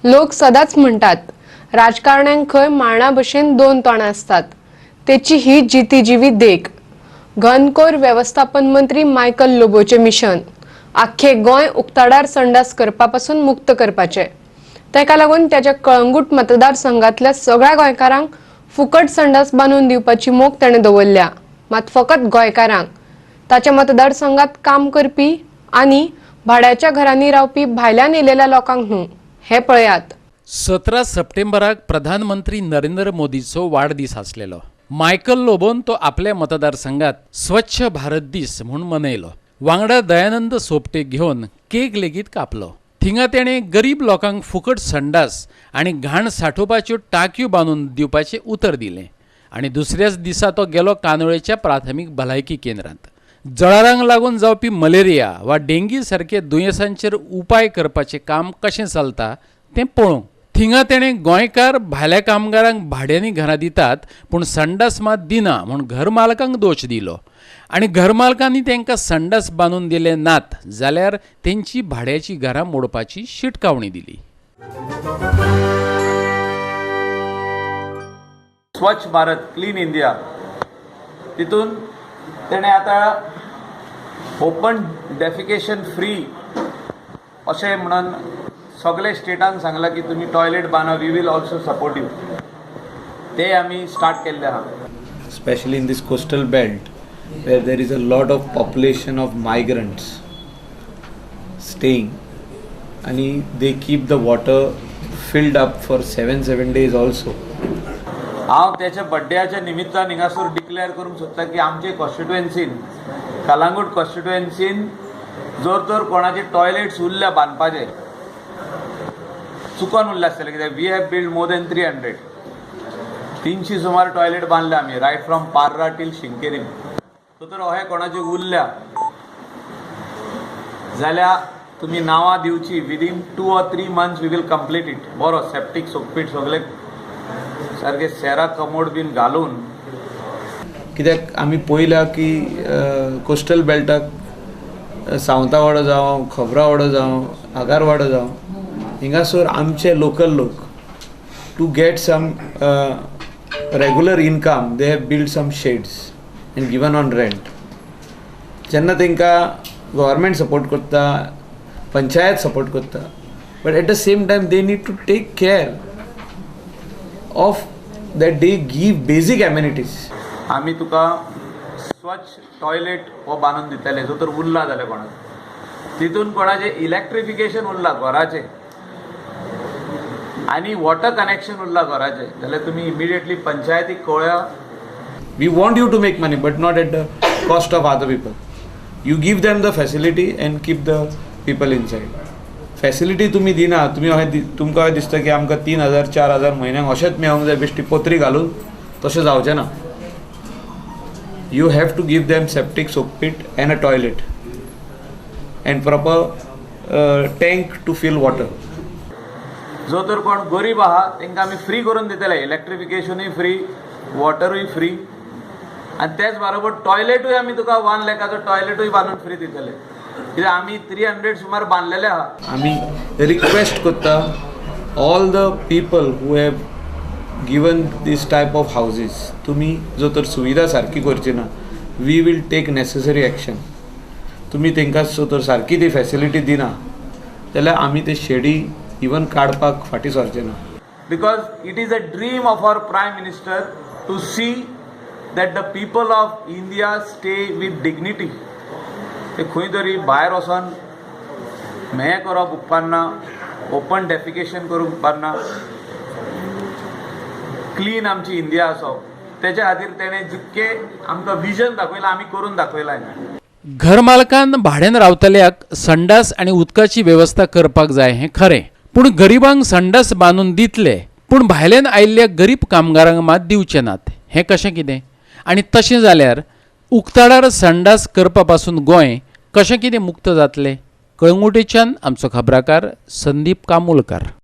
लोक सदांच म्हणटात, राजकारण्यांक खंय माळणा भशेन दोन तोंडां आसतात. तेची ही जिती जिवी देख. घनकोर वेवस्थापन मंत्री मायकल लोबोचें मिशन आख्खे गोंय उक्ताडार संडास करपा पासून मुक्त करपाचें. ताका लागून ताच्या कळंगूट मतदारसंघातल्या सगळ्या गोंयकारांक फुकट संडास बांदून दिवपाची मोख ताणें दवरल्या. मात फकत गोंयकारांक. ताच्या मतदारसंघात काम करपी आनी भाड्याच्या घरांनी रावपी भायल्यान येयलेल्या लोकांक न्हू. हें पळयात. 17 सप्टेंबराक प्रधानमंत्री नरेंद्र मोदीचो वाडदीस आसलेलो. मायकल लोबोन तो आपल्या मतदारसंघात स्वच्छ भारत दीस म्हूण मनयलो. वांगडा दयानंद सोपटेक घेवन केक लेगीत कापलो. थिंगा तेणें गरीब लोकांक फुकट संडास आनी घाण साठोवपाच्यो टाकयो बांदून दिवपाचें उतर दिलें आनी दुसऱ्याच दिसा तो गेलो कांदोळेच्या प्राथमीक भलायकी केंद्रांत. जळारांक लागून जावपी मलेरिया वा डेंगी सारके दुयेंसांचेर उपाय करपाचें काम कशें चलता तें पळोवंक. थिंगा तेणें गोंयकार भायल्या कामगारांक भाड्यांनी घरां दितात पूण संडास मात दिना म्हूण घरमालकांक दोश दिलो आनी घरमालकांनी तांकां संडास बांदून दिले नात जाल्यार तेंची भाड्याची घरां मोडपाची शिटकावणी दिली. स्वच्छ भारत, क्लीन इंडिया, तितून तेणें आतां ओपन डेफिकेशन फ्री अशें म्हणून सगळे स्टेटान सांगलां की तुमी टॉयलेट बांदा, we will also support you. ते आमी स्टार्ट केल्ले आहा. Especially in this coastal belt where there is a lot of population of migrants staying and they keep the water filled up for 7 days also. हांव त्याच्या बड्ड्याच्या निमित्तान हिंगासर declare करूंक सोदता की आमचे कॉन्स्टिट्युएन्सीन, कलांगूट कॉन्स्टिट्युएन्सीन जर तर कोणाचे टॉयलेट्स उरल्या बांदपाचे, चुकोन उरले आसतले, कित्याक we have build more than 300, 300 सुमार टॉयलेट बांदले आमी, right from Parra till Sinquerim. So तर अशें कोणाचे उरल्या जाल्यार तुमी नांवां दिवची. Within 2 or 3 months we will complete it. बरो सेप्टीक सोकपीट सगळे सारके सेरा कमोड बीन घालून. कित्याक आमी पळयला की कोस्टल बेल्टाक सावंतावाडो जावं, खबरावाडो जावं, आगारवाडो जावं, हिंगासर आमचे लोकल लोक to get some regular income, they have build some sheds and given on rent. जेन्ना तांकां गव्हर्मेंट सपोर्ट करता, पंचायत सपोर्ट करता, but at the same time they need to take care of that, they give basic amenities. आमी तुका स्वच्छ toilet हो बांदून दितले जो तर उरला जाल्यार कोणाक. तितून कोणाचें इलेक्ट्रिफिकेशन उरला घराचें आनी वॉटर कनेक्शन उरला घराचें जाल्यार तुमी इमिडिएटली पंचायतीक कळया. We want you to make money, but not at the cost of other people. You give them the facility and keep the people inside. Facility तुमी दिना, तुमी अशें तुमकां अशें दिसता की आमकां 3000, 4000 म्हयन्याक अशेंच मेळोंक जाय बेश्टी पत्री घालून, तशें जावचें ना. You have to give them septic soak pit and a toilet and proper tank to fill water. जो तर कोण गरीब आहा तांकां आमी फ्री करून दितले, इलेक्ट्रिफिकेशनूय फ्री, वॉटरूय फ्री आनी तेच बरोबर टॉयलेटूय आमी तुका 1 लॅकाचो टॉयलेटूय बांदून फ्री दितले, कित्याक आमी 300 सुमार बांदलेले आहा. आमी रिक्वेस्ट करता all the people who have given this type of houses, तुमी जर तर सुविधा सारकी करची ना, we will take necessary action. तुमी तांकां जर तर सारकी ती फॅसिलिटी दिना जाल्यार आमी ते शेडी इवन काडपाक फाटीं सरचे ना. Because it is a dream of our Prime Minister to see that the people of India stay with dignity. ते खंय तरी भायर वचोन हें करप उपकारना, ओपन डेफिकेशन करूंक उपकारना. क्लीन आमची इंडिया आसप तेच्या खातीर तेणें जितकें आमकां विजन दाखयलां, आमी करून दाखयलां. घरमालकान भाड्यान रावतल्याक संडास आनी उदकाची वेवस्था करपाक जाय हें खरें, पूण गरिबांक संडास बांदून दितले पूण भायल्यान आयिल्ल्या गरीब कामगारांक मात दिवचे नात, हें कशें कितें? आनी तशें जाल्यार उक्ताडार संडास करपा पासून गोंय कशें कितें मुक्त जातलें? कळंगुटेच्यान आमचो खबराकार संदीप कामुलकार.